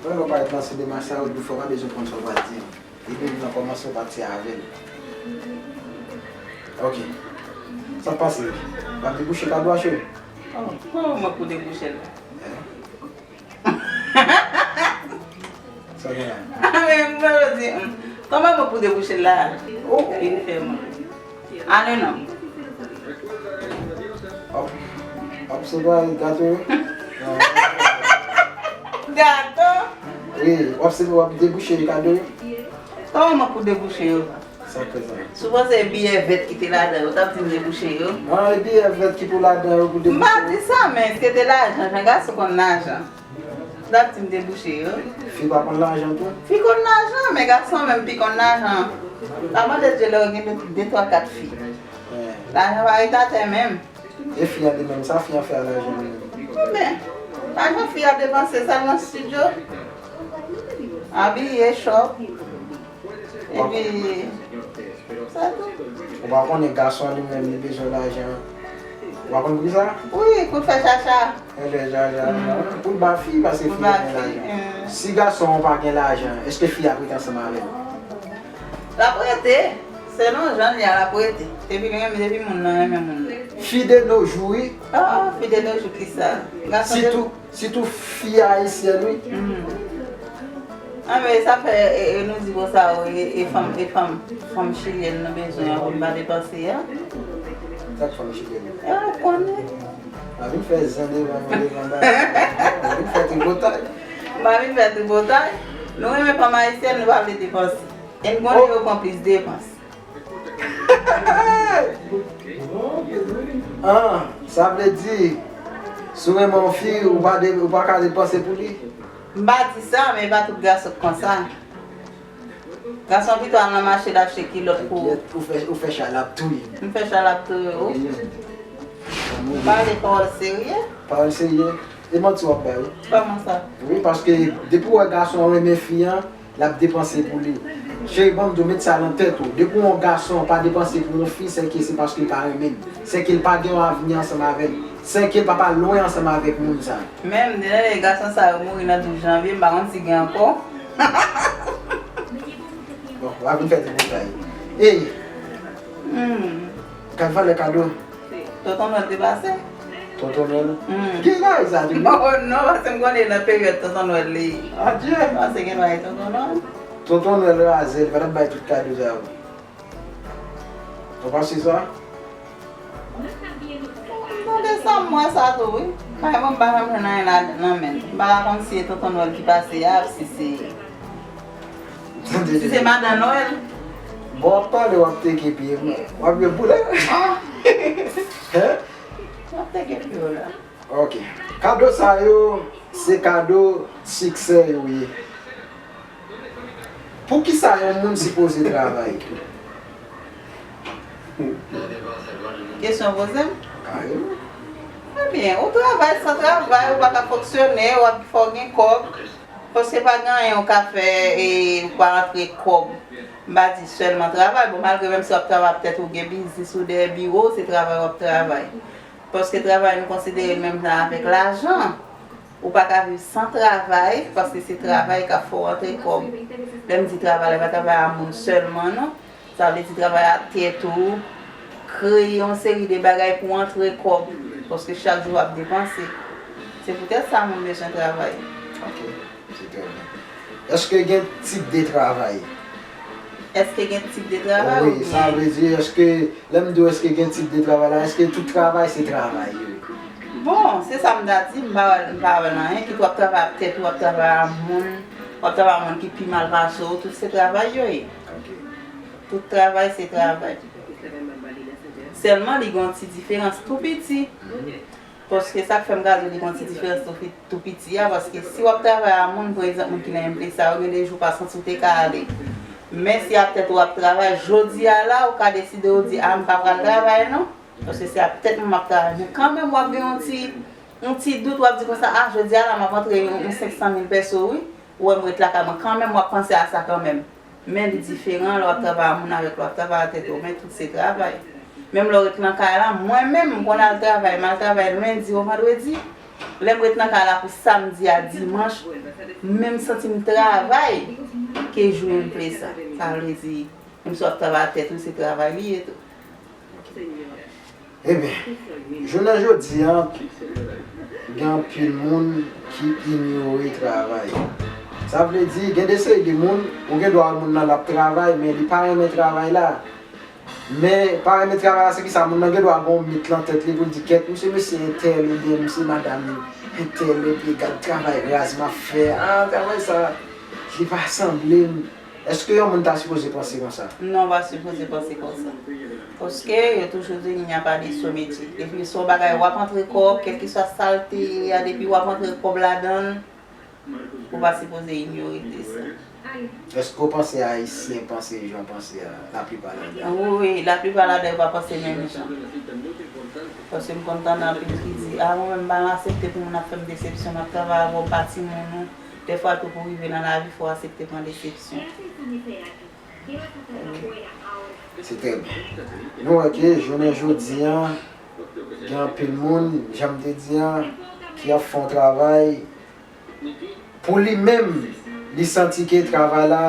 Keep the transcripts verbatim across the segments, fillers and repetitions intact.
Mwen, mwen parèt lanse demach sa yo, tou fò pa bezwen konn sa w pral di. Epi m nan kòmanse pati avè l. Ok. Sa k pase? W ap debouche Kado a, cheri? Oh, kòman mwen pou debouche l la? Sa gen la? Ah, men mwen di, hmm, kòman mwen pou debouche l la? Oh. Vin fè mwen. Ale non. W ap, w ap separe gato yo? Gato? Wi, w ap separe, w ap debouche Kado yo? Kòman mwen pou debouche yo? Sa k fè sa? Sou panse biyè vèt ki te ladan yo, w t ap di m debouche yo? Ah, e biyè vèt ki pou ladan yo pou debouche yo? M pa di sa, men èske te lajan? Jan gason konn lajan. Ou t ap di m debouche yo? Fi pa konn lajan tou? Fi konn lajan, men gason menm pi konn lajan. Pa mande Dye lè yo gen de, de, twa, kat fi. Eh. Lajan pa ret atè menm. E fi an li menm, sa fi an fè a lajan li menm? Bon, men, lajan fi a depanse sa l nan estidyo. Abiye, chòp. Epi, sa tou. Ou pa konnen gason an li menm li bezwen lajan. Ou pa konn poukisa? Wi, pou l fè chacha. Fè chacha. Pou l ba fi, paske fi a gen lajan. Si gason an pa gen lajan, èske fi a ap rete ansanm avè l? L ap rete. Selon jan l ye a, l ap rete. Depi l renmen, depi moun nan renmen moun nan. Fi de nos jours, wi. Ah, fi de nos jours, kisa? Gason de Sitou, sitou fi ayisyèn, wi. Hmm. Ah, men sa fè, e, e, nou di konsa, wi, e, e fanm, e fanm, fanm chilyèn nou bezwen an pou n pa depanse a. Sa k fanm chilyèn? E, ou konnen. Pa vin fè zen devan nou, devan bagay. Pa vin fè tripotay. Pa vin fè tripotay. Nou renmen fanm ayisyèn, nou pa vle depanse. E n konnen yo pran plis depans. Ah, sa vle di, si w renmen yon fi, ou pa de, ou pa ka depanse pou li? M pa di sa, men e pa tout gason k konsa. Gason pito al nan mache l achte kilòt pou. Enkyèt, ou fè, ou fè chay la ap touye m. M fè chay la ap touye w. Wi. Pale pawòl serye. Pawòl serye. E manti w ap bay, wi. Kòman sa? Wi, paske depi w wè gason an renmen fi an, l ap depanse pou li. Cheri, ban m di w, met sa nan tèt ou. Depi yon gason pa depanse pou yon fi, sèke se paske l pa renmen l. Sèke l pa gen yon avni ansanm avè l. Sèke l pa pral lwen ansanm avèk moun sa. Menm, de gason sa yo mouri nan douz janvye, m pa konn si gen ankò. Bon, w ap vin fè tripotay. Ey! Hmm. K ap valè Kado? Tonton Nwèl te pase? Tonton Nwèl? Hmm. Gen bagay sa tou, wi. Oh non, paske m konnen nan peryòd Tonton Nwèl li ye. Adye! Paske gen bagay Tonton Nwèl. Tonton Nwèl raze, li pa t ap bay tout kado sa yo. Ou panse sa? M tande sa, m wè sa tou, wi. Kay mwen, m pa janm jwenn anyen la nan men l. M pa ka konn si se Tonton Nwèl ki pase a, si se, si se Madan Nwèl. Bon, w ap pale, w ap teke pye m. W ap jwe boulèt. Ah! Hein? W ap teke pye w la. Ok. Kado sa yo, se kado siksè yo ye. Poukisa yon moun sipoze travay? Kesyon poze m? Kareman. Ebyen, ou travay san travay, ou pa ka fonksyone, w ap fè w gen kòb. Paske pa gen anyen ou ka fè e ou pa antre kòb. M pa di sèlman travay, bon, malgre menm si w ap travay, petèt ou gen biznis ou dèyè biwo, se travay w ap travay. Paske travay nou konsidere l menm jan avèk lajan. Ou pa ka viv san travay, paske se travay k ap fè w antre kòb. Lè m di travay la, e pa travay a moun sèlman, non. Sa vle di travay a tèt ou, kreye yon seri de bagay pou w antre kòb, paske chak jou w ap depanse. Se poutèt sa moun bezwen travay. Ok, se trè byen. Èske gen tip de travay? Èske gen tip de travay? Wi, oubyen sa vle di, èske, lè m di w èske gen tip de travay la, èske tout travay se travay? Bon, se sa m ta di, m pa wè, m pa wè nan anyen, kit w ap travay ak tèt ou, w ap travay a moun, w ap travay a moun ki pi mal pase w, tout se travay yo ye. Ok. Tout travay se travay. Sèlman li gen yon ti diferans tou piti. Paske sa k fè m ka di w li gen yon ti diferans tou fi-, tou piti a, paske si w ap travay a moun, pa egzanp, moun ki nan M P sa yo, gen de jou w pa santi w te ka ale. Men si a tèt ou w ap travay, jodi a la, ou ka deside w di, a, m pa pral travay non, paske se a tèt mwen m ap travay. Men kanmenm w ap gen yon ti, yon ti dout, w ap di konsa, a, jodi a la, m ap antre yon, yon senk san mil pèso wi, ou wè m ret lakay mwen, kanmenm w ap panse a sa kanmenm. Men li diferan lè w ap travay a moun avèk lè w ap travay a tèt ou, men tout se travay. Menm lè w ret nan kay la, mwen menm, m konn al travay, m al travay lendi o vandredi, Lè m ret nan kay la pou samdi a dimanch, menm santi m travay ke jou m vle sa. Sa vle di, menm si w ap travay a tèt ou, se travay li ye tou. Ebyen, jounen jodi a, gen anpil moun ki inyore travay. Sa vle di, gen de seri de moun, ou gen dwa wè moun nan l ap travay, men li pa renmen travay la. Men, pa renmen travay la, se ki sa, moun nan gen dwa gen yon mit lan tèt li pou l di, kèt, m se mesye entèl oubyen m se madanm entèl, epi gad travay raz m ap fè a, travay sa, li pa sanble m. Èske yon moun ta sipoze panse konsa? Non, w pa sipoze panse konsa. Paske yo toujou di, il n'y a pas de sot métier. Depi se yon bagay w ap antre kòb, kèlkeswa sa l te ye a, depi w ap antre kòb ladan l, ou pa sipoze inyore de sa. Èske w panse Ayisyen panse jan w panse a, laplipa ladan yo? Wi, wi, laplipa ladan yo pa panse menm jan. Paske m konn tande anpil ki di, a mwen menm m pa aksepte pou moun ap fè m desepsyon, m ap travay avè w, m pa timoun ou. Dèfwa tou pou w rive nan lavi fò w aksepte pran desepsyon. Se trè byen. Nou wè ke jounen jodi a, gen anpil moun, jan m te di a, ki ap fè yon travay pou li menm, li santi ke travay la,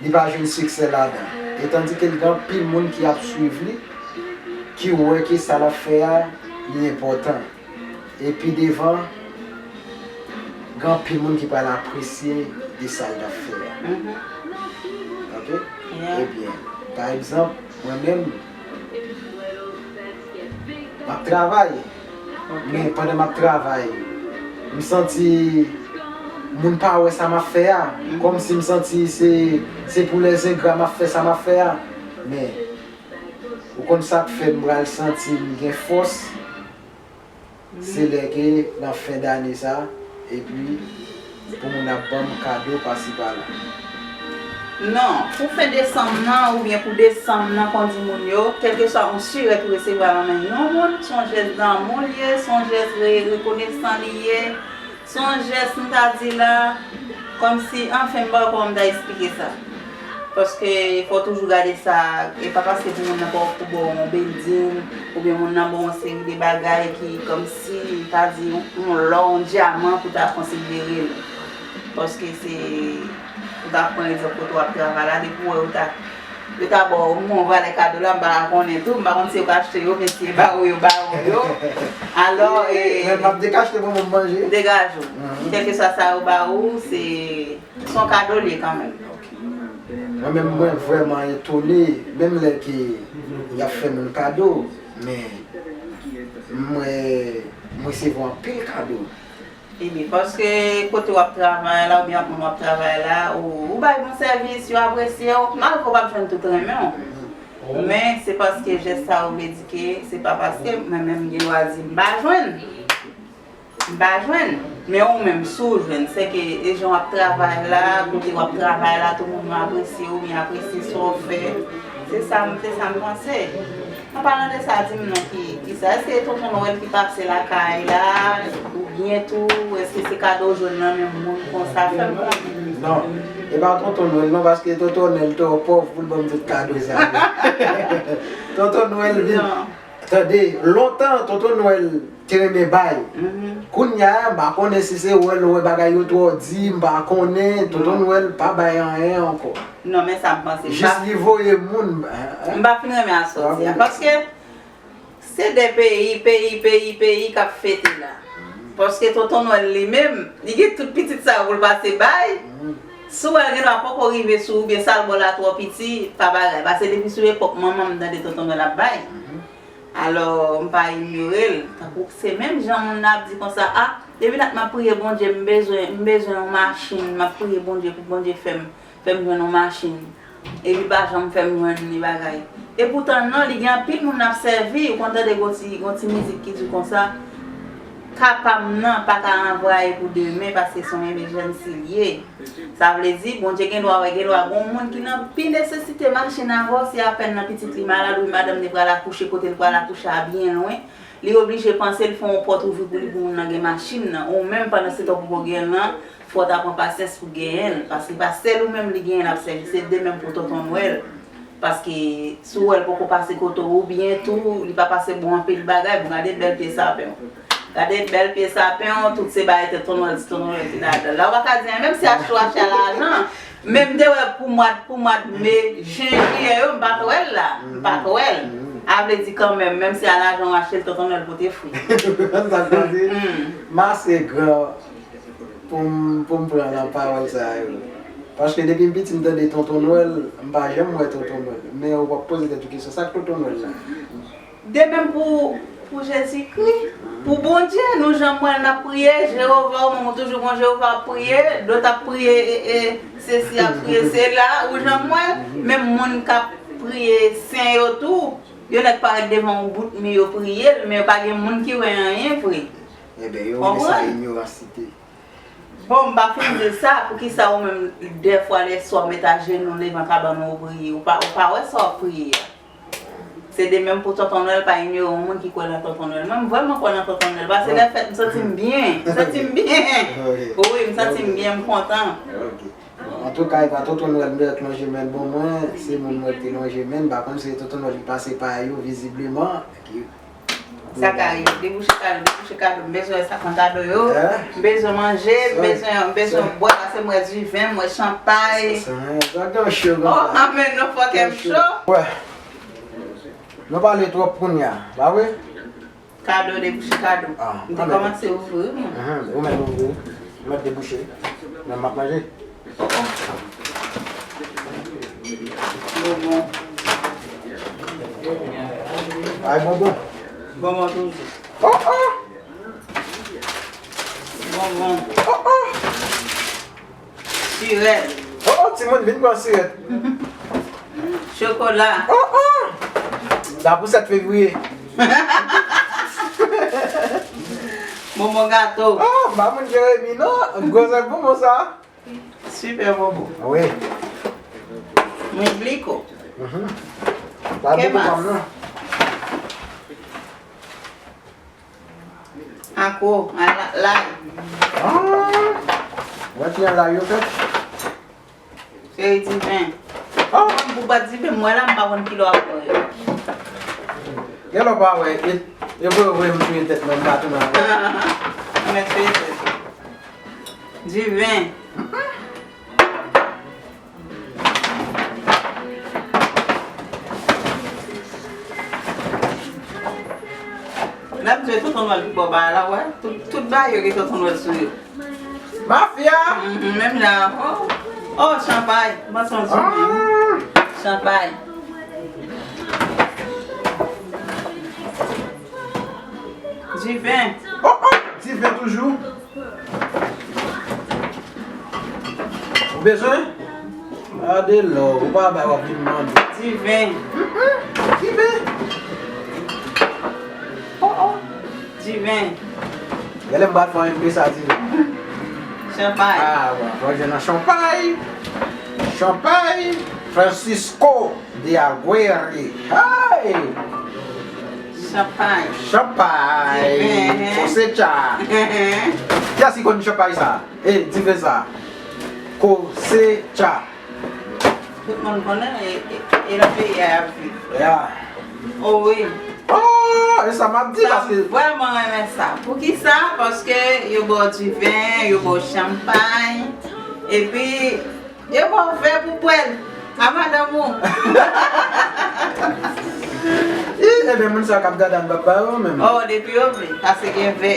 li pa jwenn siksè ladan. E tandike gen anpil moun ki ap swiv li, ki wè ke sa l ap fè a, li enpòtan. E pi devan, gen anpil moun ki pral apresye de sa l t ap fè a. Ok? Ebyen, pa egzanp, mwen menm, m ap travay. Men pandan m ap travay, m santi moun pa wè sa m ap fè a. Kòmsi m santi se, se pou lèzengra m ap fè sa m ap fè a. Men, ou konn sa k fè m pral santi m gen fòs? Se lè ke nan fen dane sa, epi pou moun ap ban m kado pasi pala. Non, pou fen desanm nan oubyen pou desanm nan, kon di moun yo, kèlkeswa yon sirèt ou resevwa nan men yon moun, se yon jès danmou li ye, se yon jès re, rekonesan li ye, se yon jès, m ta di la, kòmsi, anfen, m pa wè kòman m ta esplike sa. Paske fò w toujou gade sa, e pa paske pou moun nan pa pou ba w yon bilding, oubyen moun nan ba w yon seri de bagay ki kòmsi, m ta di, yon, yon lò, yon dyaman pou w ta konsidere l. Paske se, ou ta pran egzanp kote w ap travay la, depi w wè yo ta, yo ta ba w yon valè kado la, m pa konnen tou, m pa konn si yo ka achte yo, men si yo ba ou yo, ba ou yo. Alò, e. Men m ap dekachte pou mwen manje. Degaje w. Kèlkeswa sa yo ba ou, se. Se yon kado l ye kanmenm. Mwen menm, mwen vrèman etone, menm lè ke y ap fè moun kado, men mwen, m resevwa anpil kado. Ebyen, paske kote w ap travay la, oubyen ak moun w ap travay la, ou, ou bay bon sèvis, yo apresye w, malgre w p ap jwenn tout renmen w. Men, se paske jès sa yo vle di ke, se pa paske mwen menm m gen dwa di m pa jwenn. M pa jwenn. Men ou menm, si w jwenn, sèke e jan w ap travay la, kote w ap travay la, tout moun yo apresye w, oubyen apresye sa w fè. Se sa m, se sa m panse. An palan de sa, di m non, ki, ki sa? Èske e Tonton Nwèl ki pase lakay la, oubyen tou, èske se kado w jwenn nan men moun konsa? Fè m konnen. Non, e pa Tonton Nwèl non, paske Tonton Nwèl twò pòv pou l ban m tout kado sa yo. Tonton Nwèl vin. Tande, lontan, Tonton Nwèl te renmen bay. Kounye a, m pa konnen si se wè l wè bagay yo twò di, m pa konnen, Tonton Nwèl pa bay anyen ankò. Non, men sa m panse. Jis li voye moun. M pa fin renmen asòsi a. Paske se de peyi, peyi, peyi, peyi k ap fete la. Paske Tonton Nwèl li menm, li gen tout pitit sa yo pou l pase bay. Si w wè l gen dwa poko rive sou ou, oubyen sa l ba w la twò piti, pa bagay. Paske depi sou epòk manman m, m tande Tonton Nwèl ap bay. Alò, m pa inyore l. Tankou se menm jan moun nan ap di konsa, a, depi dat m ap priye Bondye, m bezwen, m bezwen yon machin, m ap priye Bondye pou Bondye fè m, fè m jwenn yon machin. Epi pa janm fè m jwenn ni bagay. Epoutan non, li gen anpil moun l ap sèvi, ou konn tande gon ti, gon ti mizik ki di konsa, ka pa m nan pa ka anvwaye pou demen, paske se yon emèjènsi l ye. Sa vle di, Bondye gen dwa wè, gen dwa gon moun ki nan pi nesesite machin avè w, se apèn nan pitit li malad, oubyen madanm li pral akouche, kote l pral akouche a byen lwen, li oblije panse l fè yon pòt ouvri pou li, pou moun nan gen machin nan. Ou menm, pandan se tan ou poko gen l nan, fò w ta pran pasyans pou genyen l, paske li pa sèl ou menm li genyen l ap sèvi, se de menm pou Tonton Nwèl. Paske si w wè l poko pase kote w, oubyen tou, li pa pase ba w anpil bagay, bon, gade bèlte sapè w. Gade bèl pye sapen w, tout se bagay tonton Nwèl, ti tonton Nwèl ki ladan l la. Ou pa ka di anyen, menm si achte w achte a lajan, men m te wè pou mwa, pou mwa me, jen, jiyè yo, m pa t wè l la. M pa t wè l. A vle di kanmenm, menm si a lajan w achte l, tonton Nwèl pote fri. Sa k pase? Mase gran pou m, pou m pran nan pawòl sa yo. Paske depi m piti, m tande tonton Nwèl, m pa janm wè tonton Nwèl. Men w ap poze tèt ou kesyon, sa k tonton Nwèl la? De menm pou, pou Jezikri, pou Bondye, nou janm wè l n ap priye, Jewova, ou menm ou toujou gon Jewova ap priye, dòt ap priye, e, e, sesi ap priye, sela, ou janm wè l, menm moun k ap priye sen yo tou, yo nèk parèt devan yon bout mi, yo priye l, men yo pa gen moun ki wè anyen vre. Enben, yo rele sa inyoransite. Bon, m pa fin di l sa, poukisa ou menm, dèfwa lèswa, w met ajenou devan kabann ou, ou priye, ou pa, ou pa wè sa w ap priye a? Se de menm pou tonton Nwèl pa inyore yon moun ki kwè nan tonton Nwèl. Mwen, m vrèman kwè nan tonton Nwèl. Pase lè fèt, m santi m byen. M santi m byen. Wi, m santi m byen, m kontan. Antouka, e pa tonton Nwèl m te lonje men l ban mwen, se moun mwen ki te lonje men l, m pa konn si se tonton Nwèl ki pase pa yo, vizibleman. Sa ka rive, debouche kado, debouche kado, m bezwen sa nan kado yo, m bezwen manje, m bezwen, m bezwen bwè, pase m wè diven, m wè chanpay. Sa, sa gen cho konsa. Oh, amèn, nou fò kè m cho. Wè. Nou pale twòp kounye a, pa vre? Kado, debouche kado. M te kòmanse ouvri, mwen. Ou mèt ouvri, ou mèt debouche. Men m ap manje. Bonbon. Ay, bonbon. Bonbon toujou. Oh, oh. Bonbon. Oh, oh. Sirèt. Oh, oh, timoun, vin pran sirèt. Chokola. Oh, oh. La pou sèt fevriye. Bonbon gato. Oh, m pa moun Jeremi, non. Gwozèt bonbon sa. Sipè bonbon. Wi. Mwen bliko. Mhm. Pa bliko pa m, non. Ako, a la, lay. Ah! Mwen ti an lay yo fèt. Seri diven. Oh! Mwen pou bat diven, mwen la, m pa konn kilò ap pran yo. Gen lè w pa wè, e, e vre, vre, m touye tèt mwen, m pa tounen ankò. Mwen touye tèt. Diven. N ap jwe tonton Nwèl pou bò ba la, wè. Tout, tout bagay yo gen tonton Nwèl sou yo. Mafya! Mhm, menm jan. Oh, oh, chanpay. Mwen sonje. Ah! Chanpay. Diven. Oh, oh, diven toujou. Ou bezwen? Gade lò, ou pa bay, w ap vin mande. Diven. Mm, mm, diven. Oh, oh. Diven. Gade m pral fè yon M P sa diven. Chanpay. Ah, wè, fò jwenn nan chanpay. Chanpay. Francisco de Aguirre. Hey! Chanpay. Chanpay. Diven. Cosecha. Kiyès ki konn chanpay sa? E, diven sa. Cosecha. Tout moun konnen, e, e, e nan peyi a y ap viv. Ya. Oh wi. Oh, e sa m ap di, paske m vrèman renmen sa. Poukisa? Paske yo ba w diven, yo ba w chanpay, epi yo ba w vè pou bwè l a madanm ou. Ih, ebyen, moun sa k ap gade a, n p ap ba yo menm. Oh, depi yo vle, paske gen vè.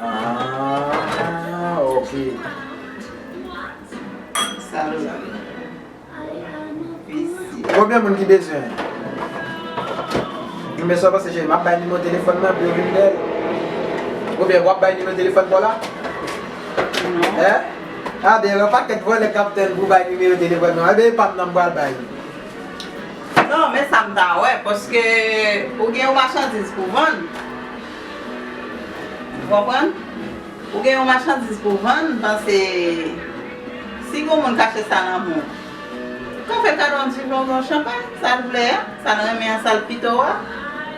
Ah, ok. Sa l vle. Konbyen moun ki bezwen? Konbyen sa w panse, cheri? M ap bay nimewo telefòn nan pou yo vin bèl. Oubyen w ap bay nimewo telefòn pa w la? Non. Hein? A, dèyè yon pakèt vòlè k ap tann pou bay nimewo telefòn nan. Ebyen, e pa m nan m pral bay. Non, men sa m ta wè, paske ou gen yon machandiz pou vann. Ou konprann? Ou gen yon machandiz pou vann, m panse si gon moun ka fè sa nan men w, ka fè l kado yon diven oubyen yon chanpay, sa l vle a, sa l renmen an, sa l pito a,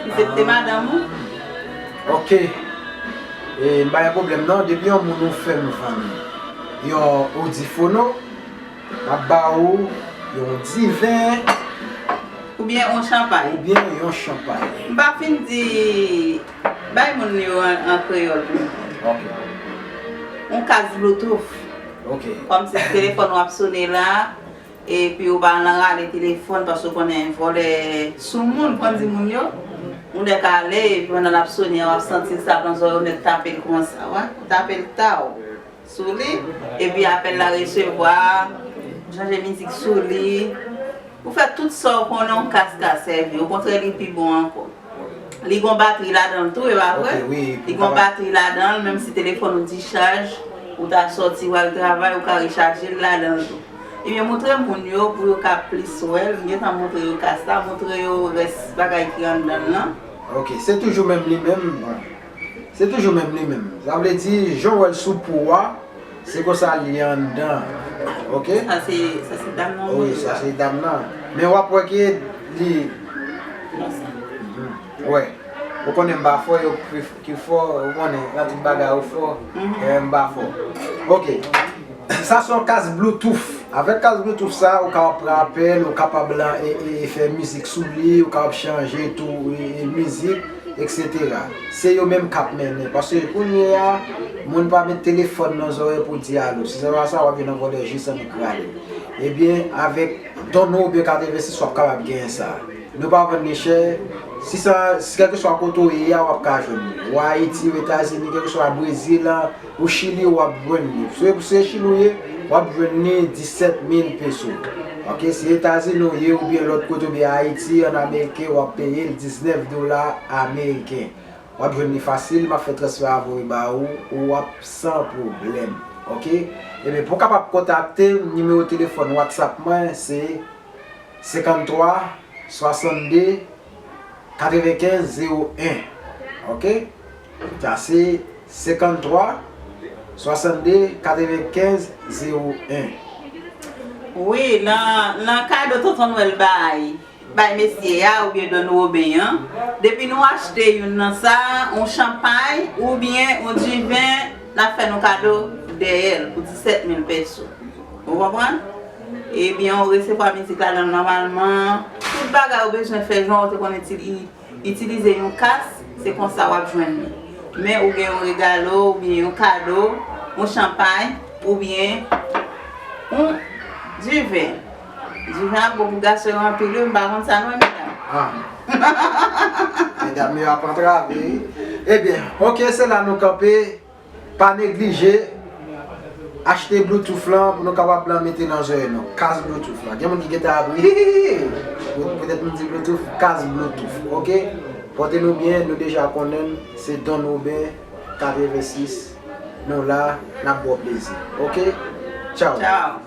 ki se te madanm ou. Ok. E, m pa gen pwoblèm non, depi yon moun ou fè m vann yon odifono, m ap ba ou yon diven. Oubyen yon chanpay. Oubyen yon chanpay. M pa fin di, bay moun yo an, an kreyòl pou mwen. Ok. Yon kas Bluetooth. Ok. Kòmsi telefòn w ap sone la, epi ou pa nan rale telefòn paske ou konnen vòlè sou moun, konn di moun yo. Moun dè ka ale, epi pandan l ap sone a, w ap santi l sa pran zòrèy ou nèk tape l konsa, wè. Ou tape l taw sou li, epi apèl la resevwa, chanje mizik sou li. Ou fè tout sa w konnen yon kas ka sèvi. Okontrè, li pi bon ankò. Li gon batri ladan l tou, e pa vre? Ok, wi, Li gon batri ladan l, menm si telefòn ou dichaj, ou ta sòti w al travay, ou ka rechaje l ladan l tou. Ebyen, montre moun yo pou yo ka plis wè l. M gentan montre yo kas la, montre yo rès bagay ki anndan l lan. Ok, se toujou menm li menm. Se toujou menm li menm. Sa vle di, jan w wè l sou po a, se konsa li anndan. Ok? Sa se, sa se dam nan. Wi, sa se dam nan. Men w ap wè ke li. Wè. Ou konnen m pa fò, yo ki, ki fò, ou konnen, nan tout bagay ou fò, e m pa fò. Ok. Sa se yon kas Bluetooth. Avèk kas Bluetooth sa, ou kapab pran apèl, ou kapab lan, e, e, e fè mizik sou li, ou kapab chanje tou, e, e mizik, et cetera. Se yo menm k ap mennen. Paske kounye a, moun pa met telefòn nan zòrèy pou di alo. Si se pa sa, w ap jwenn yon vòlè jis annik rale. Ebyen, avèk Don Robert katrevensis, w ap kapab genyen sa. Nou pa vann li chè. Si sa, si kèlkeswa kote w ye a, w ap ka jwenn li. Ou Ayiti, ou Etazini, kèlkeswa Brezil, ou Chili, w ap jwenn li. Si se Chili ou ye, w ap jwenn li disèt mil peso. Ok, si Etazini ou ye, oubyen lòt kote, oubyen Ayiti, an ameriken, w ap peye l diznèf dola ameriken. W ap jwenn li fasil, m ap fè transfè a voye ba ou, ou w ap san pwoblèm. Ok? Ebyen, pou w kapab kontakte m, nimewo telefòn WhatsApp mwen, se senkanntwa, swasannde, katrevenkenz, zewo en. Ok? Sa se senkanntwa, swasannde, katrevenkenz, zewo en. Wi, nan, nan kado Tonton Nwèl bay, bay mesye a oubyen Don Woben an, depi nou achte youn nan sa, yon chanpay oubyen yon diven, n ap fè nou kado dèyè l pou disèt mil peso. Ou konprann? Ebyen, ou resevwa mizik ladan l nòmalman. Tout bagay ou bezwen fè jan ou te konn itili-, itilize yon kas, se konsa w ap jwenn li. Men ou gen yon regalo, oubyen yon kado, yon chanpay, oubyen yon diven. Diven ap bon pou gason yo anpil, wi, m pa konn sa non, medam. Ah. Medam yo ap antrave, wi. Ebyen, ok, se la nou kanpe. Pa neglije achte Bluetooth lan pou nou kapab lan mete nan zòrèy nou. Kas Bluetooth lan. Gen moun ki gentan ap ri. Petèt m di Bluetooth, kas Bluetooth. Ok? Pòte nou byen, nou deja konnen n, se Don Woben katrevensis. Nou la, n ap ba w plezi. Ok? Tchaw. Tchaw.